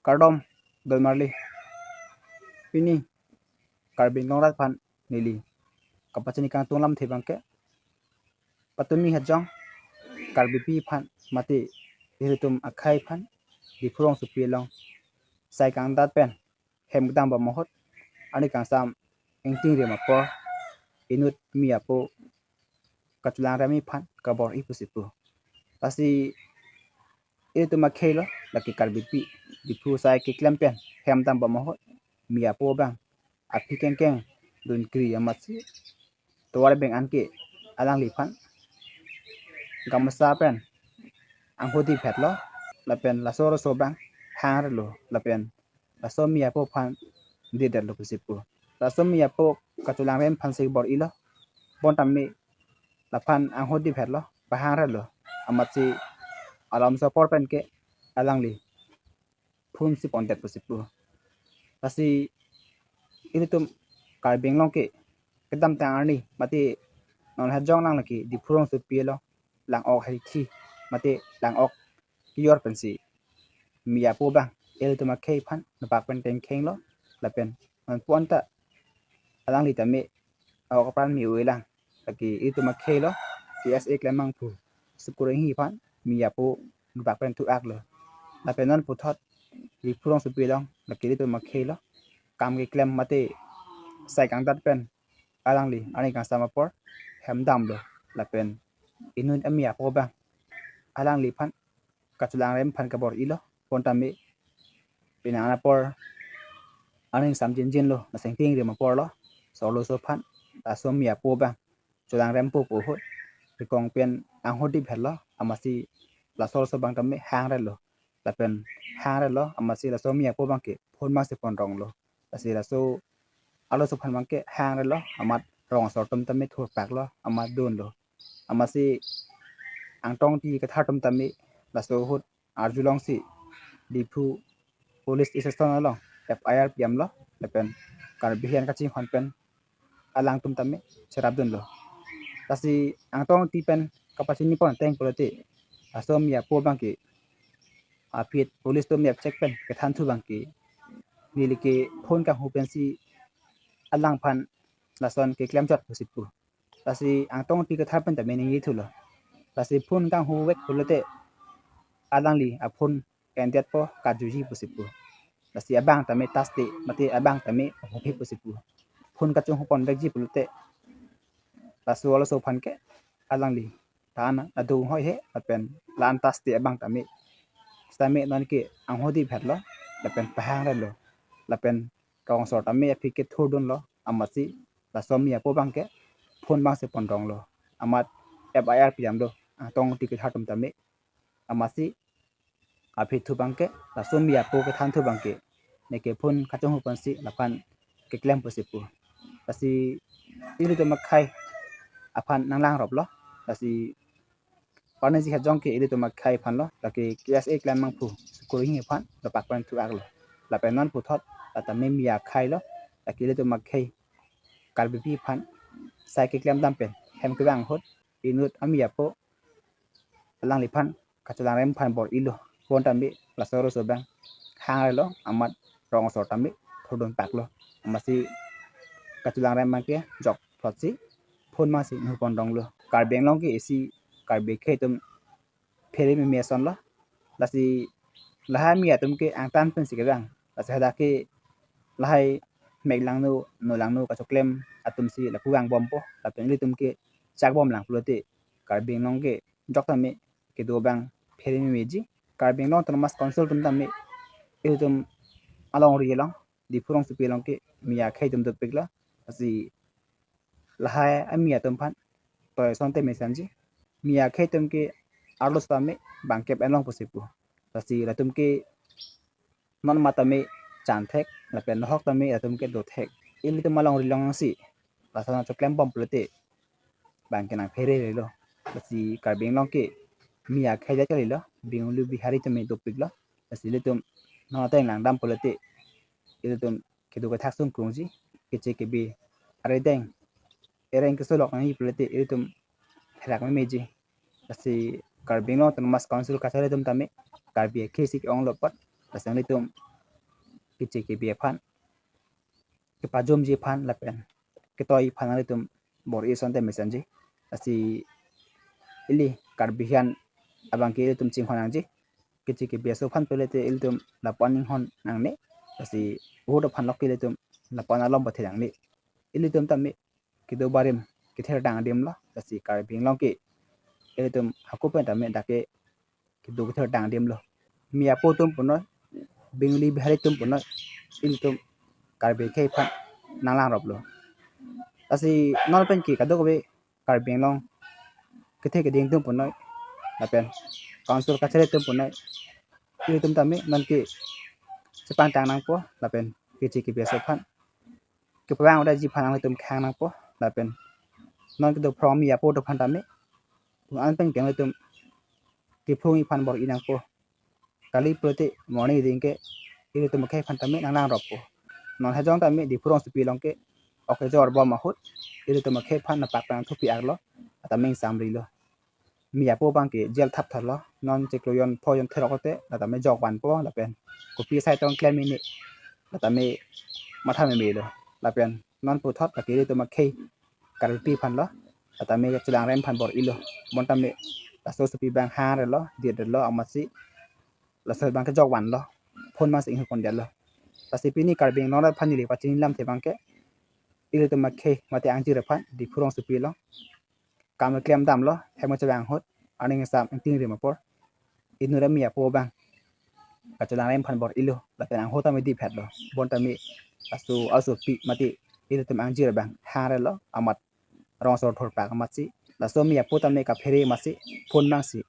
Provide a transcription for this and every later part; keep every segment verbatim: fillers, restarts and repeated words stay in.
Kardom, dolmarli. Pini Karbi Anglong rat aphan neli kapachini kangtung alamthe abangke, patumi hajong Karbipi aphan mate ilitum akhei aphan Diphu rongsopi along sai kangdat pen hem kedam bom ahut, arni kangsam ingting rim apor inut mi apo kacholangrem aphan kabor-i pusi pu. Lasi ilitum akhei lo, lake Karbipi Diphu sai keklem pen hem dam bom ahut, mi apo abang aphi kengkeng dun kri amatsi tovar beng an ke alangliphan gamsa pen angho diphet lo, lapen laso arloso abang hangre lo, lapen laso mi apo aphan didet lo pusi pu. Laso mi apo kacholangrem aphan si bor-i lo, bonta mi laphan angho diphet lo, pahangre lo, amatsi alamso apor pen ke alangli phone si pondet pusi pu. Lasi ilitum Karbi Anglong ke kedamtang arni mate non hajong lang lake Diphu rongsopi along lang-ok haithi mate lang-ok kiyor pensi mi apo abang ilitum akhei aphan nepak pen tengkheng lo, lapen non pu anta alangli tame a-ok apran mi-ui lang, lake ilitum akhei lo, K S A keklem abangphu Sukur Enghi aphan mi apo nepak pen thu-ak lo. Lapen non puthot Diphu rongsopi along lake ilitum akhei lo, kam keklem mate sai kangdat pen alangli arni kangsam apor hem dam lo, lapen inut ami apo abang alangliphan kacholangrem aphan kabor-i lo, bonta mi penang apor arni kangsam jinjin lo, laso ingting rim apor lo, laso arloso aphan laso mi apo abang cholangrem po pu ahut, rikong pen angho diphet lo, amatsi laso arloso abang tame hangre lo, lapen hangre lo, amatsi laso mi apo abang ke phone abang si pon rong lo. Lasi laso arloso aphan abang ke hangre lo, amat rong asor atum tame thurpak lo, amat dun lo. Amatsi Angtong Ingti Kathar atum tame laso ahut arjulong si Diphu police station along F I R pi-am lo, lapen Karbi Anglong kachinghon pen alangtum tame cherap dun lo. Lasi Angtong Ingti pen kapachini pon ateng pulote, laso mi apo abang ke aphi police atum mi apcheck pen kethan thu abang ke, neli ke phone kanghu pensi alangphan lason keklem chot pusi pu. Lasi Angtong Ingti Kathar pen tame ningje thu lo. Lasi phone kanghu vek pulote alangli aphone endet po kajuji pusi pu. Lasi abang tame taste mate abang tame ahuphe pusi pu. Phone kachonghu pon vekji pulote laso arloso aphan ke alangli tan adung hoi he, lapen la-an taste abang tame. Sitame non ke angho diphet lo, lapen pahangre lo, lapen rong asor tame aphi kethur dun lo, amatsi laso mi apo abang ke phone abang si pon rong lo, amat F I R pi-am lo Angtong Ingti Kathar atum tame, amatsi aphi thu abang ke laso mi apo kethan thu abang ke, neke phone kachonghu ponsi laphan keklem pusi pu. Lasi ilitum akhei aphan nanglang rop lo, lasi parnesi hajong ke ilitum akhei aphan lo, lake K S A keklem abangphu Sukur Enghi aphan nepak pen thu-ak lo. Lapen non puthot la tame mi akhei lo, lake ilitum akhei Karbipi aphan sai keklem dam pen hem kevang ahut, inut ami apo alangliphan kacholangrem aphan bor-i lo, bonta mi laso arloso abang hangre lo, amat rong asor tame thurdun pak lo, amatsi kacholangrem abang ke jok phlotsi phone abang si nghu pon rong lo. Karbi Anglong ke isi Karbi akhei atum phere meme ason lo. Lasi lahai mi atum ke angtan pensi kevang. Lasi hadak ke lahai mek langno, no langno kachoklem atum si lapu vang bom po, lapen ilitum ke chak bom lang pulote Karbi Anglong ke jok tame kedo abang phere memeji. Karbi Anglong Autonomous Council atum tame ilitum alongri along, Diphu rongsopi along ke mi akhei atum dopik lo. Lasi lahai ami atum aphan toison tame sanji. Mi akhei atum ke arlo sitame bangkep enlong pusi pu. Lasi latum ke non matame chan thek, lapen nohok tame latum ke do thek. Ilitum alongri along si lason choklem bom pulote bang ke nangphere lo. Lasi Karbi Anglong ke mi akhei det kali lo, Bengali Bihari tame dopik lo. Lasi ilitum non ateng langdam pulote ilitum kedo kethak sungkrungji, keche kebe arideng ereng kesolok nangji pulote ilitum herak memeji. Lasi Karbi Anglong Autonomous Council kachari atum tame Karbi akhei si ke-ong lo apot, lasi nanglitum keche kebi aphan, kepajomji aphan lapen ketoi aphan nanglitum bor-i asonte mesenji. Lasi ili Karbi hijan abang ke ilitum chinghon nangji. Keche kebi aso aphan pulote ilitum lapu-an inghon nangne. Lasi ahut aphan lok ke ilitum lapu-an alom pathe nangne. Ilitum tame kedo barim kether dang adim lo. Lasi Karbi Anglong ke ilitum hako pen tame dak ke kedo kether dang adim lo. Miyapo atum punoi, Bengali Bihari atum punoi, ilitum Karbi akhei aphan nanglangrop lo. Lasi non pen ke kadokave Karbi Anglong kethe keding atum punoi, lapen council kachari atum punoi, ilitum tame non ke chepangtang nangpo, lapen keche kebi aso aphan kepavang udaiji aphan nanglitum khang nangpo, lapen non kedo phrong miyapo atum aphan tame, an pen ke nanglitum kephungji aphan bor-i nangpo. Kali pulote morning ding ke ilitum akhei aphan tame nanglangrop po. Non hejong tame Diphu rongsopi along ke ok kejor bom ahut ilitum akhei aphan napak pang thupi arlo, tame ingsamri lo. Miyapo abang ke jail thap thap lo, non chiklo jon pho jon therok te, la tame jok vanpo, lapen kopi asai tong klem ini, la tame matha meme lo, lapen non puthot la ke ilitum akhei Karbipi aphan lo, la tame kachelang rem aphan bor-i lo, bon tame laso sopi abang hang re lo, dit re lo, amatsi laso abang kejok van lo, phone mang si inghu pon det lo. Lasi pini Karbi Anglong aphan neli pachini lamthe abang ke, ilitum akhei mate angjir aphan Diphu rongsopi along kam keklem damlo, hem kachevang ahut, aning sam ingtingrim apor, inut miyapo abang kachelang rem aphan bor-i lo, lapen angho tame diphet lo, bon tame laso asopi mate ilitum angjir abang hang re lo, amat rong asor thorpak amatsi, laso miyapo tame kaphere amatsi phone mang si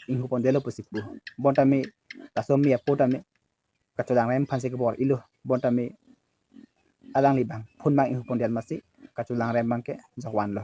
inghu pon det lo pusi pu. Bon tame laso miyapo tame kachelang rem aphan si kebor-i lo, bon tame alangli abang phone mang inghu pon det amatsi kachelang rem abang ke jok van lo.